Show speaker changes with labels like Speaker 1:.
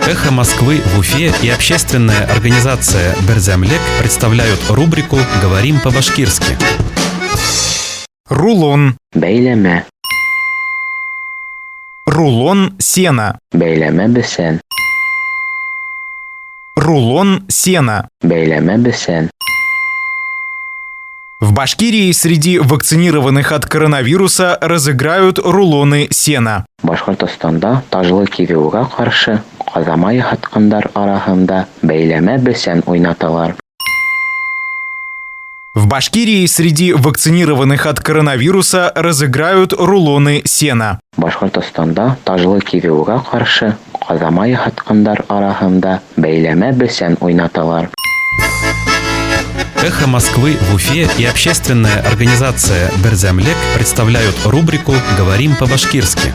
Speaker 1: Эхо Москвы в Уфе и общественная организация «Берҙәмлек» представляют рубрику «Говорим по-башкирски».
Speaker 2: Рулон.
Speaker 3: Бәйләмә.
Speaker 2: Рулон сена.
Speaker 3: Бәйләмә бесән.
Speaker 2: Рулон сена.
Speaker 3: Бәйләмә бесән.
Speaker 2: В Башкирии среди вакцинированных от коронавируса разыграют рулоны сена.
Speaker 3: Башҡортостанда тажлы киҙеүгә ҡаршы ҡаҙама яһатҡандар араһында бәйләмә бесән уйнаталар.
Speaker 2: В Башкирии среди вакцинированных от коронавируса разыграют рулоны сена.
Speaker 3: Башҡортостанда тажлы киҙеүгә ҡаршы ҡаҙама яһатҡандар араһында бәйләмә бесән уйнаталар.
Speaker 1: Эхо Москвы в Уфе и общественная организация «Берҙәмлек» представляют рубрику «Говорим по-башкирски».